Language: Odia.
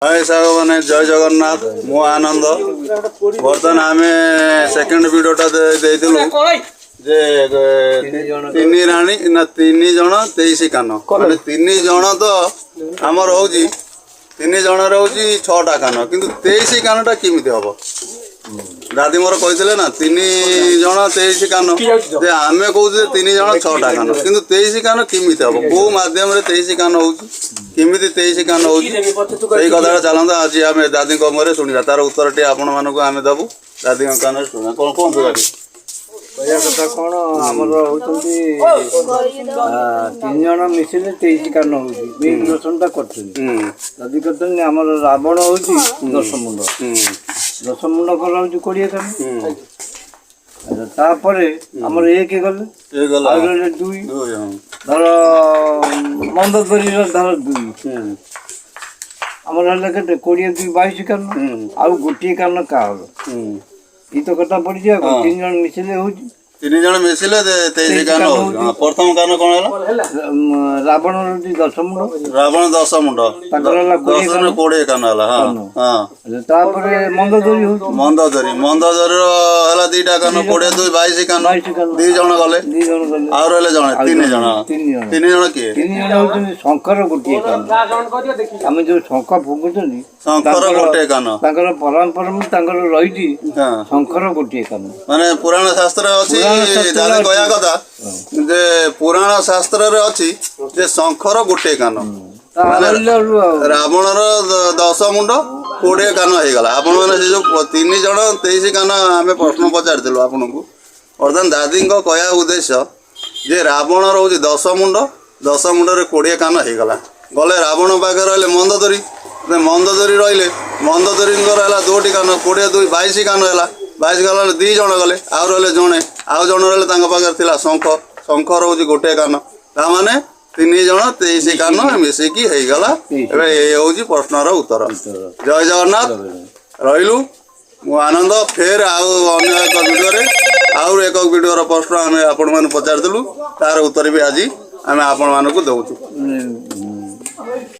ହାଏ ସାଙ୍ଗମାନେ, ଜୟ ଜଗନ୍ନାଥ। ମୁଁ ଆନନ୍ଦ। ବର୍ତ୍ତମାନ ଆମେ ସେକେଣ୍ଡ ଭିଡ଼ିଓଟା ଦେଇଥିଲୁ ଯେ ତିନି ରାଣୀ ନା 3 ଜଣ 23 କାନ। ମାନେ 3 ଜଣ ତ ଆମର ହଉଛି, 3 ଜଣ ରହୁଛି ଛଅଟା କାନ, କିନ୍ତୁ 23 କାନଟା କେମିତି ହବ? ଦାଦି ମୋର କହିଥିଲେ ନା, 3 ଜଣ 23 କାନ। ଯେ ଆମେ କହୁଛୁ ଯେ 3 ଜଣ ଛଅଟା କାନ, କିନ୍ତୁ 23 କାନ କେମିତି ହବ? କୋଉ ମାଧ୍ୟମରେ 23 କାନ ହଉଛି? କେମିତି 23 କାନ ହଉଛି? ସେଇ କଥାଟା ଚାଲନ୍ତୁ ଆଜି ଆମେ ଦାଦିଙ୍କ ମୁହଁରେ ଶୁଣିବା। ତାର ଉତ୍ତରଟି ଆପଣମାନଙ୍କୁ ଆମେ ଦବୁ, ଦାଦିଙ୍କ କାନରେ ଶୁଣିବା। କଣ କୁହନ୍ତୁ ଦାଦି? କହିବା କଥା କଣ, ଆମର ହଉଛନ୍ତି 3 ଜଣ ମିଶିଲେ 23 କାନ ହଉଛି। ଏଇ ଦର୍ଶନଟା କରିଛନ୍ତି ଯଦି କରିଛନ୍ତି, ଆମର ରାବଣ ହଉଛି 10 ମୁଣ୍ଡ। 10 ମୁଣ୍ଡ କଲା ହଉଛି 20 କାନ। ଆଚ୍ଛା, ତାପରେ ଆମର ଏକ ଗଲେ ଏ ଗଲା। ଆଉ ରହିଲେ ଦୁଇ। ଦୁଇ, ହଁ। ଧର ମନ୍ଦୋଦରୀର ଧର ଦୁଇ। ଆମର ହେଲା କେତେ? 20 2 22 କାନ। ଆଉ ଗୋଟିଏ କାନ କାହାର? ଏଇ ତ କଥା ପଡ଼ିଛି ଆଉ କଣ? 3 ଜଣ ମିଶିଲେ ହଉଛି। 3 ଜଣ ମିଶିଲେ 23 କାନ କାନ ହଉଛି। ହଉଛି। ହଁ, ପ୍ରଥମ କାନ କଣ ହେଲା? ରାବଣର ହଉଛି 10 ମୁଣ୍ଡ। ରାବଣ 10 ମୁଣ୍ଡ। ତାଙ୍କର ହେଲା 20 10 କାନ। 20 କାନ ହେଲା, ହଁ। କାନ। ଆଚ୍ଛା, ତାପରେ ମନ୍ଦୋଦରୀ ହଉଛି। ମନ୍ଦୋଦରୀ, ମନ୍ଦୋଦରୀର ହେଲା ଦିଟା କାନ, 20 2 22 କାନ। 22 କାନ। 2 ଜଣ ଗଲେ। 2 ଜଣ ଗଲେ। ଆଉ ରହିଲେ ଜଣେ। ଆଉ 3 ଜଣେ, ଜଣ। 3 ଜଣ। 3 ଜଣ କିଏ? 3 ଜଣ ହଉଛନ୍ତି ଶଙ୍ଖର ଗୋଟିଏ କାନ। ଆମେ ଯୋଉ ଶଙ୍ଖ ଫୁଙ୍କୁଛନ୍ତି, ଶଙ୍ଖର ଗୋଟିଏ କାନ। ତାଙ୍କର ପରମ୍ପରା ତାଙ୍କର ରହିଛି ଶଙ୍ଖର ଗୋଟିଏ କାନ। ମାନେ ପୁରାଣ ଶାସ୍ତ୍ର ଅଛି। ପୁରାଣ ଶାସ୍ତ୍ରରେ ଦାଦା ଅଛି। କହିବା କଥା ଯେ ପୁରାଣ ଶାସ୍ତ୍ରରେ ଅଛି ଯେ ଶଙ୍ଖର ଗୋଟିଏ କାନ। ତା ରହିଲା ଆଉ ରାବଣର 10 ମୁଣ୍ଡ, 20 କାନ ହେଇଗଲା। ଆପଣମାନେ ସେ ଯୋଉ 3 ଜଣ 23 କାନ ଆମେ ପ୍ରଶ୍ନ ପଚାରିଥିଲୁ ଆପଣଙ୍କୁ, ବର୍ତ୍ତମାନ ଦାଦିଙ୍କ କହିବା ଉଦ୍ଦେଶ୍ୟ ଯେ ରାବଣର ହଉଛି 10 ମୁଣ୍ଡ, 10 ମୁଣ୍ଡରେ 20 କାନ ହେଇଗଲା। ଗଲେ ରାବଣ ପାଖରେ ରହିଲେ ମନ୍ଦୋଦରୀ। ମନ୍ଦୋଦରୀ ରହିଲେ, ମନ୍ଦୋଦରୀଙ୍କର ହେଲା ଦୁଇଟି କାନ, 20 2 22 କାନ ହେଲା। 22 କାନ ହେଲେ 2 ଜଣ ଗଲେ, ଆଉ ରହିଲେ ଜଣେ। ଆଉ ଜଣେ ରହିଲେ, ତାଙ୍କ ପାଖରେ ଥିଲା ଶଙ୍ଖ। ଶଙ୍ଖର ହଉଛି ଗୋଟିଏ କାନ। ତାମାନେ 3 ଜଣ 23 କାନ ମିଶିକି ହେଇଗଲା। ଏବେ ଏ ହଉଛି ପ୍ରଶ୍ନର ଉତ୍ତର। ଜୟ ଜଗନ୍ନାଥ। ରହିଲୁ, ମୁଁ ଆନନ୍ଦ। ଫେର ଆଉ ଅନ୍ୟ ଏକ ଭିଡ଼ିଓରେ, ଆଉ ଏକ ଭିଡ଼ିଓର ପ୍ରଶ୍ନ ଆମେ ଆପଣମାନଙ୍କୁ ପଚାରିଥିଲୁ, ତାର ଉତ୍ତର ବି ଆଜି ଆମେ ଆପଣମାନଙ୍କୁ ଦେଉଛୁ।